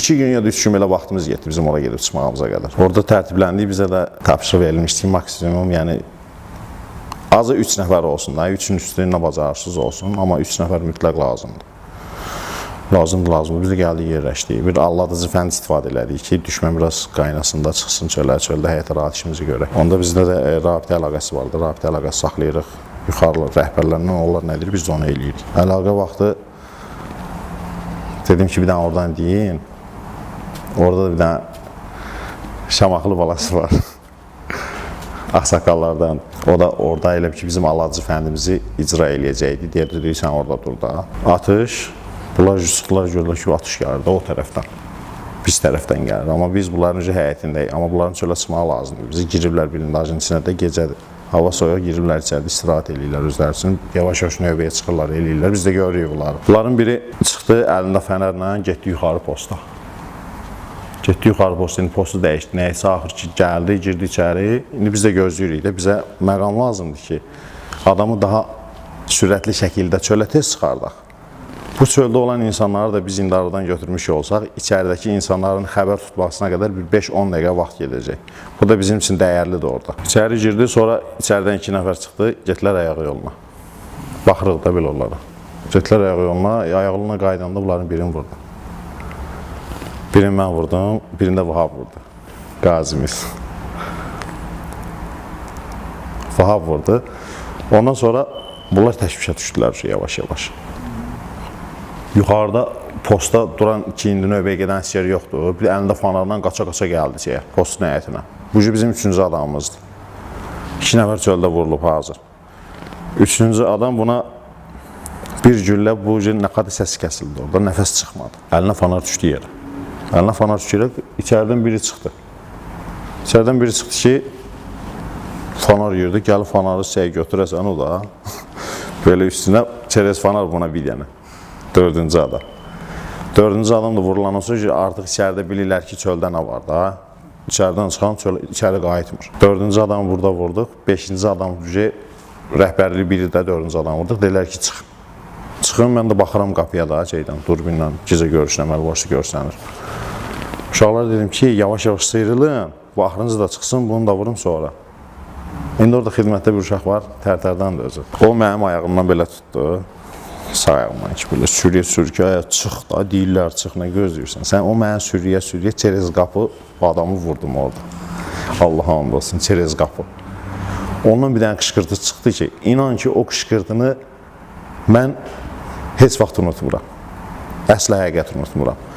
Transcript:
2 gün ya da 3 gün belə vaxtımız getdi bizim ora gedib çıxmağımıza qədər. Orada tərtibləndik, bizə də tapşırıq verilmişdi ki, maksimum, yəni azı 3 nəfər olsun da, 3-ün üstü nə bacarırsınız olsun, amma 3 nəfər mütləq lazımdır. Lazımdır, lazımdır. Biz də gəldik, yerləşdik. Bir alladıcı fənd istifadə elədik ki, düşmən biraz qaynasında çıxsın çölə, çöldə həyata rahat işimizi görək. Onda bizdə də rabitə əlaqəsi vardı. Rabitə əlaqəsi saxlayırıq. Yuxarı rəhbərlərlə onlar nə deyir, biz də onu eləyirik. Əlaqə vaxtı dedim ki, bir dənə oradan deyin. Orada da bir dənə Şamaxılı balası var. Ağsaqqallardan. O da orada elə ki, bizim alıcı fəndimizi icra eləyəcəkdi. Deyə dedi, sən orada dur da. Atış, bunlar çıxdılar, gördülər ki, atış gəlir də o tərəfdən. Biz tərəfdən gəlir. Amma biz bunların həyətindəyik. Amma bunların çölə çıxmağı lazımdır. Bizi giriblər blindajın içinə də gecədir. Hava soyuq, giriblər içəridə istirahət eləyirlər özləri üçün. Yavaş-yavaş növbəyə çıxırlar, eləyirlər. Biz də görürük bunları. Bunların biri çıxdı əlində fənərlə, getdi yuxarı posta. Getdi yuxarı posta, indi postu dəyişdi. Nəysə axır ki, gəldi, girdi içəri. İndi biz də gözləyirik də, bizə məqam lazımdır ki, adamı daha sürətli şəkildə çölə tez çıxardaq. Bu çöldə olan insanları da biz indi aradan götürmüş olsaq, içəridəki insanların xəbər tutmasına qədər bir 5-10 dəqiqə vaxt gedəcək. Bu da bizim üçün dəyərlidir orada. İçəri girdi, sonra içəridən 2 nəfər çıxdı, getdilər ayağı yoluna. Baxırıq da belə onlara. Getdilər ayağı yoluna, ayağı yoluna qayıdanda bunların birini vurdu. Birini mən vurdum, birini də Vahab vurdu. Qazimiz. Vahab vurdu. Ondan sonra bunlar təşvişə düşdülər yavaş-yavaş. Yuxarıda posta duran iki indi növbəyə gedən əsgər yoxdur. Bir əlində fanarla qaça-qaça gəldi şeyə, postun həyətinə. Bu bizim üçüncü adamımızdır. 2 nəfər çöldə vurulub hazır. Üçüncü adam buna bir güllə bu nə qədər səs kəsildi orada, nəfəs çıxmadı. Əlinə fanar düşdü yerə. Əlinə fanar düşdü yerə, içəridən biri çıxdı. İçəridən biri çıxdı ki, fanar yerdə, gəlib fanarı səy götürəsən o da. Belə üstünə çerez fanar buna bir dənə. Dördüncü adam. Dördüncü adam da vurulandan sonra artıq içəridə bilirlər ki, çöldə nə var da. İçəridən çıxan çöl, içəri qayıtmır. Dördüncü adamı burada vurduq. Beşinci adam rəhbərliyi biri də dördüncü adamı vurduq. Dedilər ki, çıx. Çıxın, mən də baxıram qapıya da şeydən, durbinlə gecə görüşünə, əməl başlı görsənir. Uşaqlar dedim ki, yavaş-yavaş sıyrılın, bu axırıncı da çıxsın, bunu da vurum sonra. İndi orada xidmətdə bir uşaq var, Tərtərdən də özü. O mənim ayağımdan belə tutdu. Sağ ayağımdan ki, belə sürüyə-sürüyə, çıx da, deyirlər, çıx, nə gözləyirsən. Sən o mənə sürüyə-sürüyə çerez qapı bu adamı vurdum orada. Allaha and olsun, çerez qapı. Ondan bir dənə qışqırtı çıxdı ki, inan ki, o qışqırtını mən heç vaxt unutmuram. Əsla həqiqət unutmuram.